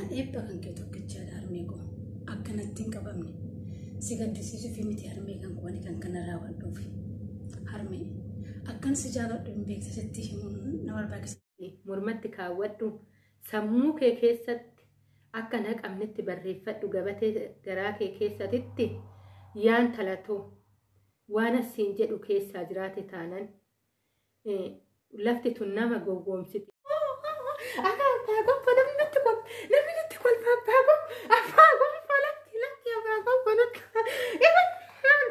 Anaan eebba kan kee tokkichaadha harmee koo. Akkanatti hin qabamne. Si gaddisiisuuf miti harmee kan koo ani kan kana raawwadhuuf. Harmee akkan si jaaladhu hin beekta sitti himuun na barbaachisa. Mormatti kaawwadhu, sammuu kee keessatti akka hin haqamnetti barreeffadhu, gabatee garaa kee keessatitti yaan talatoo waan asiin jedhu keessaa jiraate taanan lafti tun nama gowwoomsiti. Abbaa gonfoo namni nutti kolfa, namni nutti kolfa, abbaa gonfoo, abbaa gonfoo, lakki lakki, abbaa gonfoo nutti,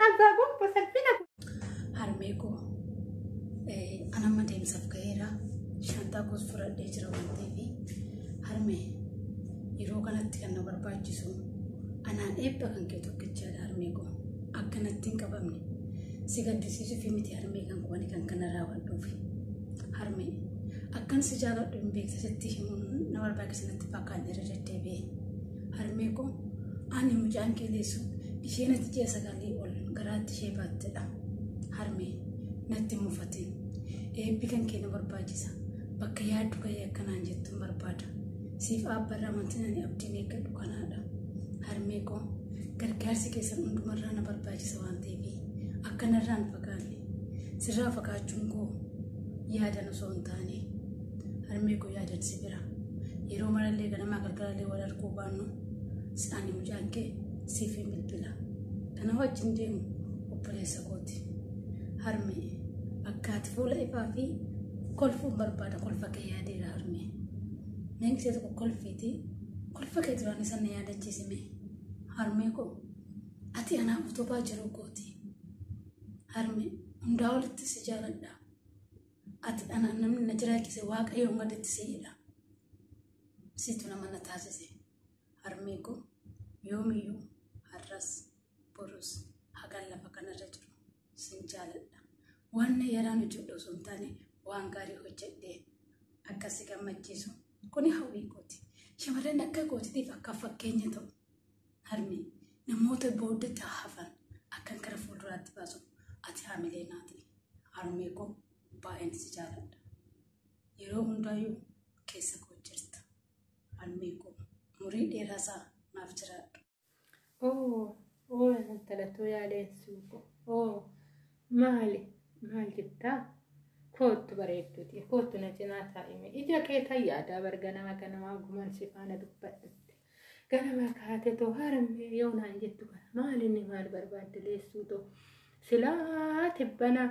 abbaa gonfoo salphina. Harmee koo an amma deemsaaf ka'eera. Shaantaa koos fudhadhee jira waan ta'eef harmee yeroo kanatti kan na barbaachisu anaan eebba kan kee tokkichaadha harmee koo. Akkanatti hin qabamne. Si gaddisiisuuf miti harmee kan koo ani kan kana raawwadhuuf. Harmee akkan si jaaladhu hin beekta sitti himuun na barbaachisa natti fakkaata irra deddeebi'ee. Harmee koo ani mucaan kee leessu ishee natti ji'a 9 ol garaatti ishee baattedha. Harmee natti hin mufatin. Eebbi kan kee na barbaachisa. Bakka yaaddu gahee akkanaan jettuun barbaada. Siif aabbarraa wanti ani abdiin eeggadhu kanaadha. Harmee koo gargaarsi keessan hundumarraa na barbaachisa waan ta'eef akkanarraa hin fagaanne. Sirraa fagaachuun koo yaadan osoo hin taane harmee koo yaadan si bira. Yeroo marallee ganamaa galgalallee wal arguu baannu ani mucaan kee siif hin bilbila. Kana wajjin deemu obboleessa kooti. Harmee akka ati fuula ifaa fi kolfuun barbaada, kolfa kee yaadeera harmee. Mee gisee tokko kolfiiti kolfa kee duraan isa na yaadachiisime. Harmee koo ati anaaf utubaa jiru kooti. Harmee hundaa olitti si jaaladha. Ati anaan namni na jiraachise Waaqayyoon gaditti si'idha. Situ nama na taasise. Harmee koo yoomiyyuu har'as borus hagan lafa kanarra jiru sin jaaladha. Waan yaraan hojjedhu osoo hin taane waan gaarii hojjedhee akka si gammachiisu kuni hawwii kooti. Shamarran akka kootiitiif akka fakkeenya ta'u harmee namoota booddatti hafan akkan gara fuulduraatti baasu ati haamilee naa ta'i. Harmee koo baay'een si jaaladha. Yeroo hundaayyuu keessa koo jirta. Harmee koo umurii dheeraa isaa naaf jiraadhu. Oo, oo, intalatoo yaaleessuu ko. Oo, maali? Maal jettaa? Koottu bareedduuti. Koottu na cinaa taa'ime. Ija kee tan yaadaa bar ganama ganamaa gumaan si faana dubbadhutti. Ganama kaate too harmee yoo naan jettu kana maal inni maal barbaadde leessuu too. Silaa tibbana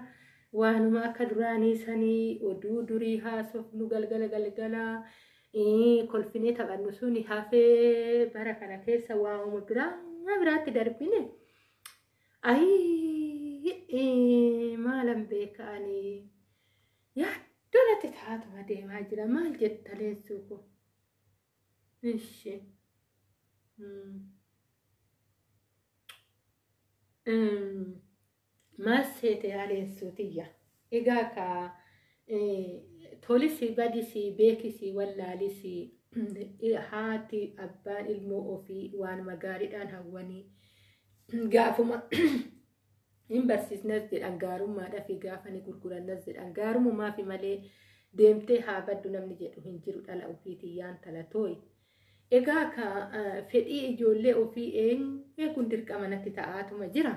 waanuma akka duraanii sanii oduu durii haasofnu galgala galgalaa kolfinee taphannu suni hafee bara kana keessa waanuma biraa biraatti darbine. Ayii maalan beeka ani yaaddoo natti taatuma deemaa jira, maal jetta leessuu koo? Ishi. Maal seete yaa leessuu tiyya? Egaa ka tolisi badisi beekisi wallaalisi haati abbaan ilmoo ofii waanuma gaariidhaan hawwanii gaafuma hin barsiisnas jedhan gaarummaadhaa fi gaafa ni gurgurannas jedhan gaarummaa fi malee deemtee haa baddu namni jedhu hin jiru dhala ofiitiin yaan talatooyi. Egaa ka fedhii ijoollee ofii eeguun dirqama natti ta'aatuma jira.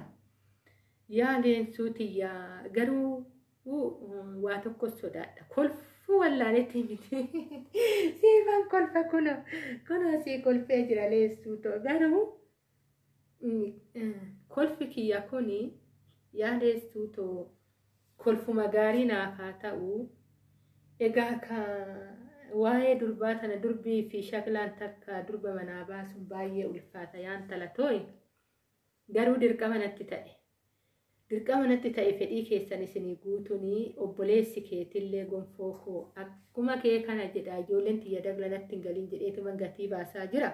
Yaa leensuu tiyyaa garuu waa tokko sodaadha. Kolfuu wallaaletti miti. Siifan kolfa, kunoo kunoo sii kolfee jira leessuu ta'u, garuu kolfi kiyya kuni yaa leessuu ta'u kolfuma gaarii naaf haa ta'u. Egaa ka waa'ee durbaa tana durbii fi shaklaan takka durba manaa baasuun baay'ee ulfaata yaan talatooyi. Garuu dirqama natti ta'e. Dirqama natti ta'e fedhii keessan isinii guutunii obboleessi keetillee gonfoo koo akkuma kee kana jedha, ijoolleen tiyya dagla natti hin galin jedheetuma gatii baasaa jira.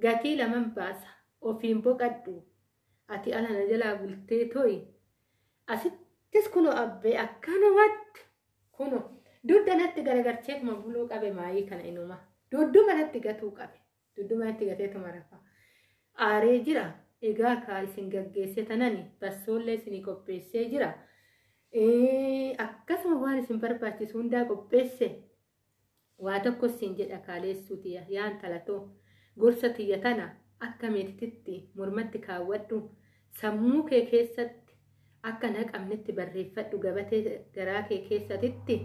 Gatii laman baasa. Ofiin boqadhu. Ati ala na jalaa bultee to'i. Asittis kunoo abbee akkanumatti kunoo dugda natti garagarcheetuma buluu qabe maayii kana inuma. Dudduma natti gatuu qabe. Dudduma natti gateetuma rafa. Aaree jira. Egaa kaa isin gaggeesse tanani bassoollee isinii qopheessee jira. Akkasuma waan isin barbaachisu hundaa qopheesse. Waa tokko isin jedha kaaleessuuti yaan talatoo. Gorsa tiyya tana akka meetititti mormatti kaawwadhu, sammuu kee keessatti akka hin haqamnetti barreeffadhu, gabatee garaa kee keessatti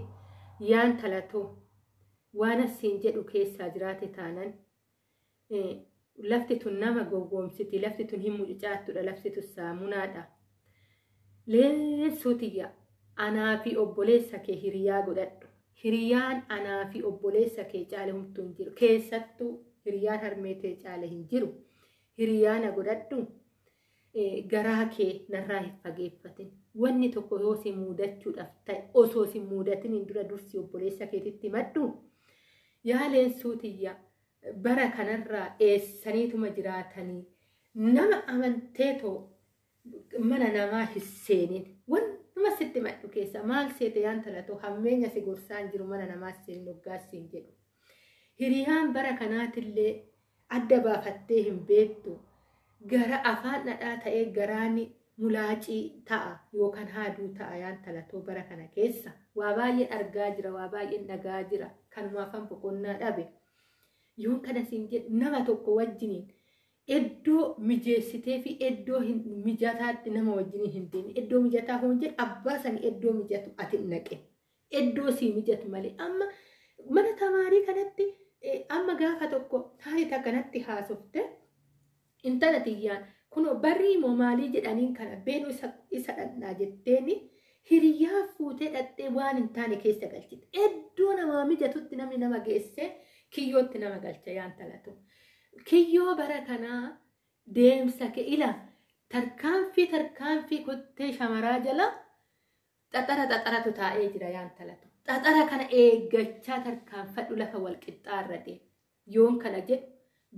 yaan talatoo waan asiin jedhu keessaa jiraate taanan lafti tun nama gowwoomsiti, lafti tun hin mucucaattudha, lafti tun saamunaadha. Leensuu tiyya, anaa fi obboleessa kee hiriyaa godhadhu. Hiriyaan anaa fi obboleessa kee caale humtuu hin jiru. Keessattuu hiriyaan harmee tee caale hin jiru. Hiriyaa na godhadhu. Garaa kee narraa hin fageeffatin. Wanni tokko yoo si muudachuudhaaf ta'e osoo si muudatin hin dura dursi obboleessa keetitti himadhu. Yaa leensuu tiyya, bara kanarraa eessaniituma jiraatanii nama amantee too mana namaa hin seenin. Wannuma sitti madhu keessa maal seete yaan talatoo, hammeenya si gorsaan jiru, mana namaa seenin hoggaas siin jedhu. Hiriyaan bara kanaatillee adda baafattee hin beektu. Gara afaan dhadhaa ta'ee garaan mulaacii ta'a yookaan haaduu ta'a yaan talatoo bara kana keessa. Waa baay'een argaa jira, waa baay'een dhagaa jira. Kanumaafan boqonnaa dhabe. Yoon kana siin jedhu nama tokko wajjiniin iddoo mijeessitee fi iddoo mijataatti nama wajjiniin hin deemne. Iddoo mijataa hoon jedhu abbaa sanii iddoo mijatu ati hin naqin. Iddoo sii mijatu malee. Amma mana tamaarii kanatti amma gaafa tokko haati takkanatti haasofte intala tiyyaan kunoo barrii moo maalii jedhaniin kana beenu isa dhadhaa jetteeni hiriyaa fuutee dhadhee waan hin taane keessa galchite. Iddoo namaa mijatutti namni nama geesse kiyyootti nama galcha yaan talatu. Kiyyoo bara kanaa deemsa kee ila tarkaanfii kottee shamaraa jala xaxara xaxaratu taa'ee jira yaan talatu. Xaxara kana eeggachaa tarkaanfadhu lafa wal qixxaarra deemu. Yoon kana jedhu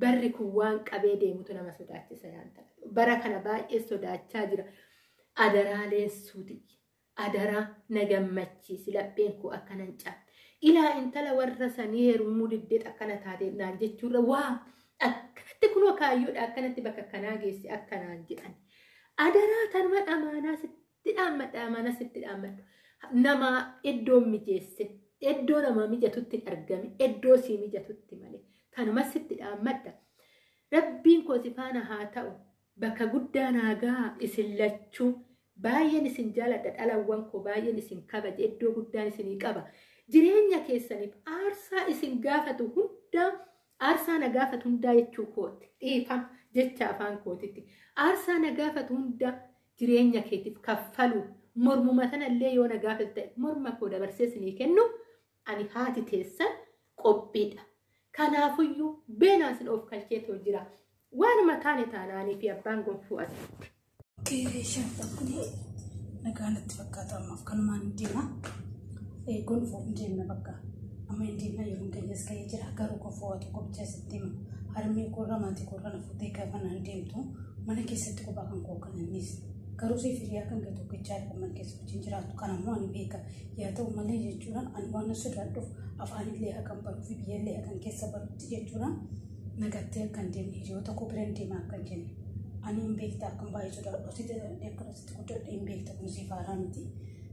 barri kun waan qabee deemutu nama sodaachisa yaan talatu. Bara kana baay'ee sodaachaa jira. Adaraa leensuuti. Adaraa na gammachiisi lapheen koo akkanan cabne. Ilaa intala warra sanii heerumuu diddeet akkana taatee naan jechuurra waa akkanatti kunoo kaayyoodha akkanatti bakka kanaa geesse akkanaan jedhan. Adaraa tanuma amaanaa sitti dhaammadha, amaanaa sitti dhaammadhu. Nama iddoo mijeesse, iddoo nama mijatutti hin argame, iddoo sii mijatutti malee. Tanuma sitti dhaammadha. Rabbiin koo si faana haa ta'u. Bakka guddaa naa gahaa isin lachuu. Baay'een isin jaaladha, dhalawwan koo baay'een isin kabaja, iddoo guddaan isinii qaba. Jireenya keessaniif aarsaa isin gaafatu hundaa, aarsaa na gaafatu hundaa jechuu kooti. Dhiifama jecha afaan kootitti. Aarsaa na gaafatu hundaa jireenya keetiif kaffalu. Mormuma sanallee yoo na gaafatu ta'e morma koo dabarsee isinii kennu ani haati teessan qophiidha. Kanaafuyyuu beenaa isin of kalcheetoo jira. Waanuma taane taanaanii fi abbaan gonfuu asitti. Shaantaan kun nagaa natti fakkaata ammaaf kanumaan hin deema. Gonfoo hin deemna bakka. Amma hin deemna, yeroon keenyas ga'ee jira. Garuu gonfoo waa tokko bichaa sitti hima. Harmee koorra maatii koorra na fuutee gaafa naan deemtu mana keessatti kophaa kan koo kan innis. Garuu siif hiriyaa kan kee tokkichaa kan mana keessa wajjin jiraatu kan ammoo ani beeka. Yaa ta'u malee jechuudhaan ani waan na sodaadhuuf afaanillee hakan baruu fi biyyallee hakan keessa barutti jechuudhaan nagattee akka hin deemne hiriyoota koo bira hin deema akka hin jenne. Ani hin beekta akkan baay'ee sodaadhu. Sitti akka sitti guddadhe hin beekta, kun siif haaraa miti.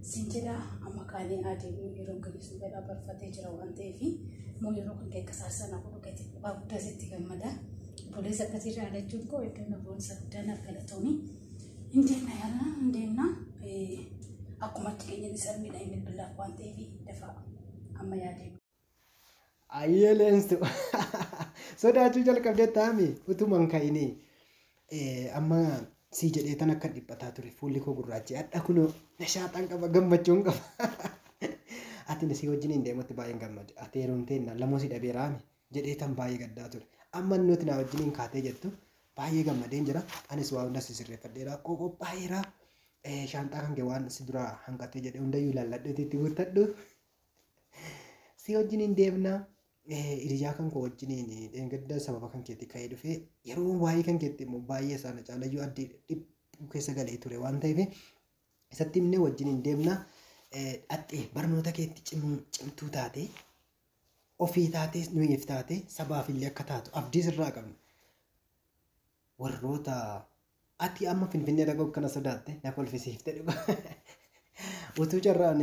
Sin jedha amma kaanee adeemnu, yeroon keenya sun jedha barfatee jira waan ta'eef immoo yeroo kan kee akka saarsanaa godhu keetti waa guddaa sitti gammada. Obboleessa akkasii jaalachuun koo iddoo na boonsa guddaa naaf galatooni. Hin deemna yaalaa hin deemna. Akkuma achi keenya sarmiidha hin bilbilaaf waan ta'eef dafaa amma yaadee. Ayyee leensu, sodaachuu jalqabdee taa'ame utuma hin ka'inii. Amma sii jedhee tan akka dhiphataa ture, fuulli koo gurraachi hadha kunoo nashaaxaan qaba, gammachuun qaba. Ati si wajjin hin deemutti baay'een gammade. Ati heerumtee lamoo si dhabeeraami jedhee tan baay'ee gaddaa ture. Amma nuti na wajjin kaatee jettu baay'ee gammadeen jira. Anis waa hunda si sirreeffadheera. Qophaa'eera. Shaanxaa kan kee waan si dura hanqatee jedhee hundayyuu ilaalladheetti itti guuttadhu. Si wajjin hin deemna. Hiriyaa kan koo wajjiniin dheengadda sababa kan keetti ka'ee dhufee yeroo waa'ee kan keetti immoo baay'ee isaana caalayyuu addee dhiphuu keessa galee ture waan ta'eef isatti himnee wajjin hin deemna. Dhaxxee barnoota keetti cimtuu taate ofii taatee nuyiif taate sabaaf illee akka taatu abdii sirraa qabna. Warroota ati amma Finfinnee dhaquu akkana sodaatte na kolfisiifte dhuga. Utuu carraan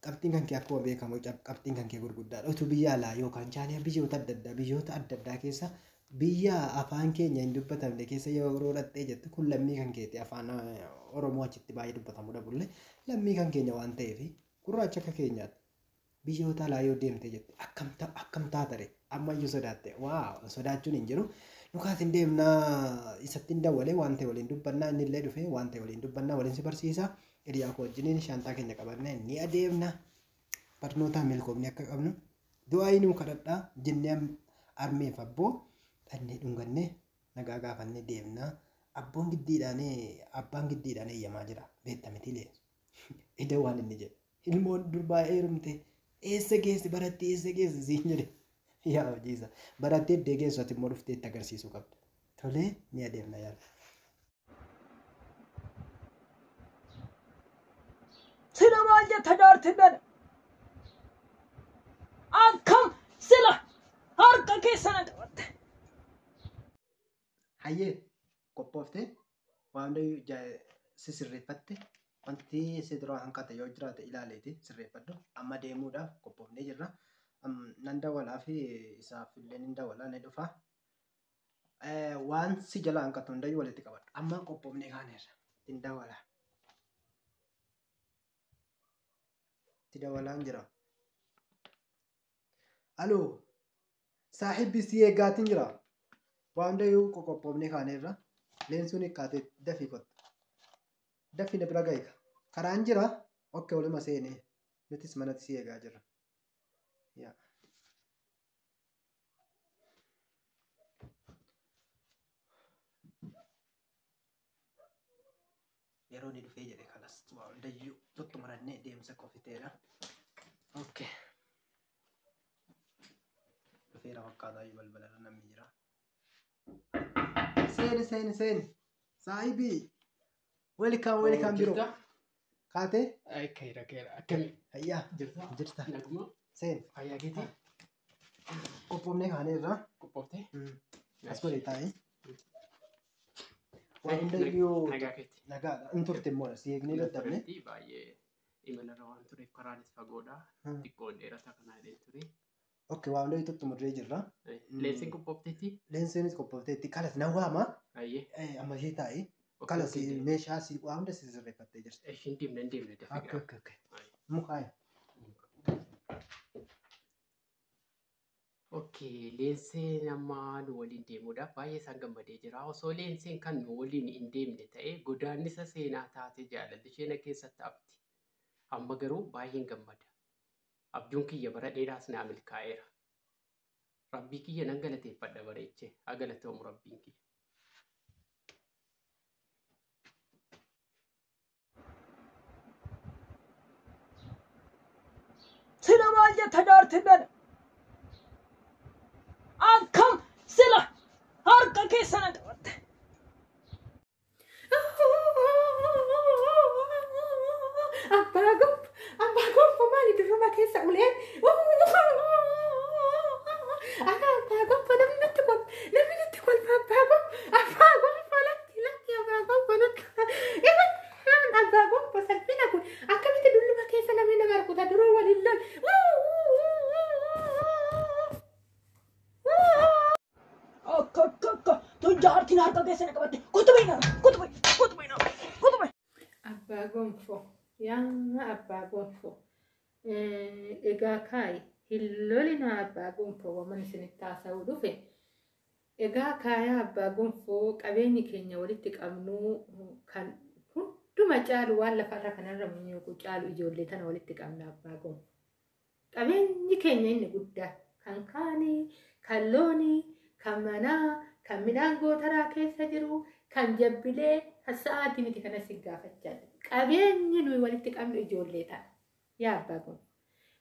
qabxiin kan kee akkuma beekamu qabxiin kan kee gurguddaadha. Utuu biyya alaa yookaan chaaniyaa biyyoota adda addaa keessa Biyya afaan keenya hin dubbatamne keessa yeroo dhattee jettu kun lammii kan keeti afaan Oromoo achitti baay'ee dubbatamuu dhabullee lammii kan keenya waan ta'eef gurraacha akka keenyaatti. Biyyoota alaa yoo deemte jette akkam taatare ammayyuu sodaatte waa sodaachuun hin jiru. Nukaatiin deemnaa isatti hin dawwalee waan ta'e waliin dubbannaa inni illee dhufee waan ta'e waliin dubbannaa waliin si barsiisa. Hiriyaa koo wajjiniin shaantaa keenya qabannee ni adeemna. Barnootaan milkoomni akka qabnu du'aa nuu kadhadhaa jennee armeef abboo dhannee dhungannee nagaa gaafannee deemnaa. Abboon giddiidhaan abbaan giddiidhaan eeyyamaa jira beektamiti lee. Ida waan inni jedhe ilmoon durbaa heerumte eessa geessi barattee eessa geessi siin jedhe yaa hojiisa barattee iddoo geessu ati immoo dhuftee itti agarsiisuu qabda. Tolee ni adeemna yaala. Sila maal jetta jaartin dhala? Akkam sila harka keessa na qabatte. Hayyee qophooftee waan hundayyuu si sirreeffatte wanti si dura hanqate yoo jiraate ilaaleeti sirreeffadhu. Amma deemuudhaaf qophoofnee jirra. Nan dawwalaa fi isaaf illee ni dawwalaa ni dhufa. Waan si jala hanqatu hundayyuu walitti qabadhu. Amma qophoofnee kaaneerra. Ittiin dawwalaa. Itti dawwalaan jira. Aloo saahibbi si eeggaatiin jira. Waan hundayyuu qophoofnee kaaneerra. Leensuun hiikkaatee dafii kottu. Dafii na bira gahi. Karaan jira. Okkee oluma seenee. Nutis manatti si eegaa jirra. Yaa. Yeroo inni dhufee jedhe kalas waan hundayyuu tuttumarannee deemsa qofiteera. Okkee. Dhufeera fakkaataa balbalarra namni jira. Seeni seeni seeni. Saahibii. Welcome welcome biro. Kaatee? Keera keera akkami Hayyaa. jirta? Jirta. Naguma Seeni. fayyaa keetii Qophoofnee kaaneerra. qophooftee? As godhe taa'ee. Waan hundayyuu Nagaa keetii. nagaadha. In turte immoo si eegnee dadhabne. Baay'ee imalarra waan tureef karaanis fagoodha. Xiqqoon dheerata kanaa jedhee ture. Okkee waan hundayyuu tuttumurree jirra. Leensiin qophoofteetti? Leensiinis qophoofteetti. Kalas na waama. Baay'ee. Amma ishee taa'ee. Kalas meeshaa si waa hunda si sirreeffattee jirti. Ishiin deemne hin deemne dafee Okkee okkee okkee. Mukaa'e. Okkee leenseen amma nu waliin deemuudhaaf baay'ee isaan gammadee jira. Osoo leenseen kan nu waliin hin deemne ta'ee godaannisa seenaa taate jaalalli ishee na keessatti hafti. Amma garuu baay'een gammada. Abjuun kiyya bara dheeraas naa milkaa'eera. Rabbii kiyya nan galateeffadha bareechee. Haa galatoomu rabbiin kiyya. Sila maal jetta jaartin dhala? Akkam sila harka keessa na qabatte. Abbaa gonfoo abbaa gonfoo maali duruma keessa uleen akka abbaa gonfoo namni natti kolfa namni natti kolfa abbaa gonfoo abbaa gonfoo lakki lakki abbaa gonfoo natti abbaa gonfoo salphina kun akkamitti dulluma keessa namni nama rukuta duruu waliin lol. Akka akka akka tun jaartiin harka keessa na qabatte. Kottu bahi narra kottu bahi kottu bahi narra kottu bahi. Abbaa gonfoo yaa abbaa gonfoo egaa kaayi hin lolinaa abbaa gonfoo waan isinitti haasa'uu dhufe. Egaa kaayaa abbaa gonfoo qabeenyi keenya walitti qabnu kan hunduma caalu waan lafarra kanarra munyuuqu caalu ijoollee tana walitti qabna abbaa gonfoo. Qabeenyi keenya inni guddaa kan kaanii, kan loonii, kan manaa, kan midhaan gootaraa keessa jiru, kan jabbilee, kan sa'aatii miti kanas hin gaafachaa jiru. Qabeenyi nuyi walitti qabnu ijoollee tana. Yaa abbaa gonfoo.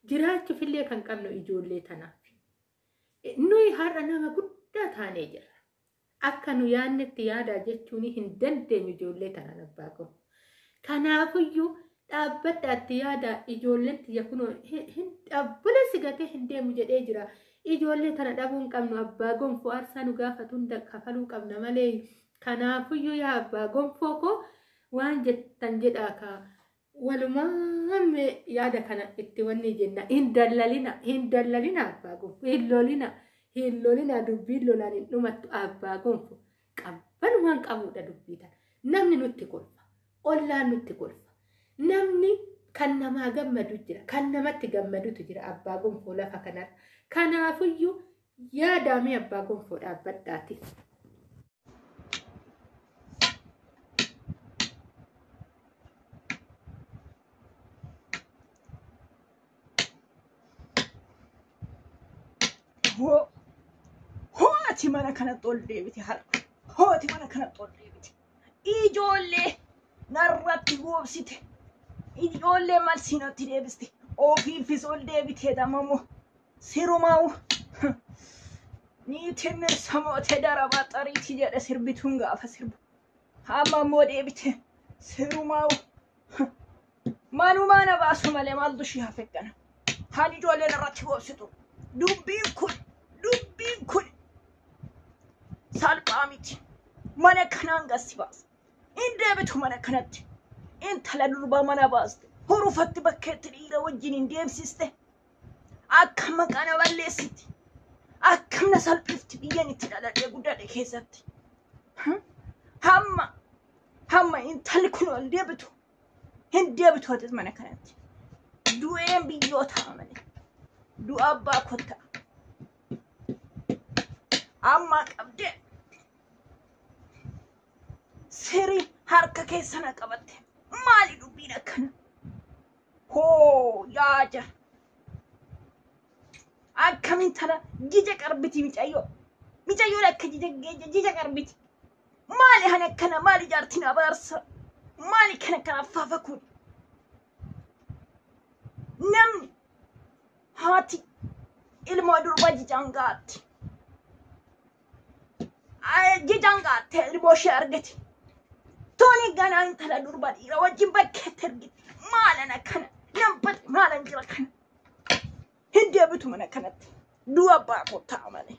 Jiraachuufillee kan qabnu ijoollee tanaaf. Nuyi har'a nama guddaa taanee jirra. Akka nu yaadnetti yaadaa jechuun hin dandeenyu ijoollee tanaan abbaa gonfoo. Kanaafiyyuu dhaabbadhaatti yaadaa ijoolleen tiyya kunoo dhaabbilee gatee hin deemu jedhee jira. Ijoollee tana dhabuu hin qabnu abbaa gonfoo aarsaa nu gaafatu hunda kafaluu qabna malee. Kanaafiyyuu yaa abbaa gonfoo koo waan jettan jedhaa kaa walumaan yaada kana itti wanni jenna hin dallalina hin dallalina abbaa gonfoo hin lolina Hin lolinaa dubbiin lolaan hin dhumattu abbaa gonfo. Qabbanumaan qabudha dubbii tana. Namni nutti kolfa. Ollaan nutti kolfa. Namni kan namaa gammadu jira. Kan namatti gammadutu jira abbaa gonfoo lafa kanarra. Kanaafiyyuu yaadaamee abbaa gonfoo dhaabbadhaati. Hoo hoo ati mana kanatti ol deebite har'a. Hoo ati mana kanatti ol deebite. Ijoollee narratti goobsite. Ijoollee malsii natti deebiste. Ofiifis ol deebitee damamoo. Sirumaa'u. Niitiin mirsamoote darabaa xariitii jedhe sirbituun gaafa sirbu. Hamma immoo deebite. Sirumaa'u. Manumaa na baasu malee maaltu ishee hafe kana. Haan ijoollee narratti goobsitu. Dubbiin kun dubbiin kun salphaa miti. Mana kanaan gasi baasa. Hin deebitu mana kanatti. Intala durbaa mana baaste. Hurufatti bakkeetti dhiira wajjin hin deemsiste. Akka maqaa na balleessiti. Akkam na salphifti biyyan itti dhaladhee guddadhe keessatti. Hamma hamma intalli kun ol deebitu. Hin deebitu atis mana kanatti. Du'een biyyoo ta'a malee. Du'a abbaa kottaa. Amma qabdee sirii harka keessa na qabatte. Maali dubbiin akkana? Hoo yaaja. Akkamiin tana jija qarbiti micayyoo. Micayyoon akka jija jija qarbiti. Maali han akkana maali jaartiin abaarsa? Maali kan akkana affaafa kun? Namni haati ilmoo durbaa jijaan gaatti. Jijaan gaatte ilmoo ishee argate. Toni ganaa intala durbaa dhiira wajjin bakkeetti argite. Maalan akkana nan bade maalan jira kana. Hin deebitu mana kanatti. Du'a abbaa koo ta'a malee.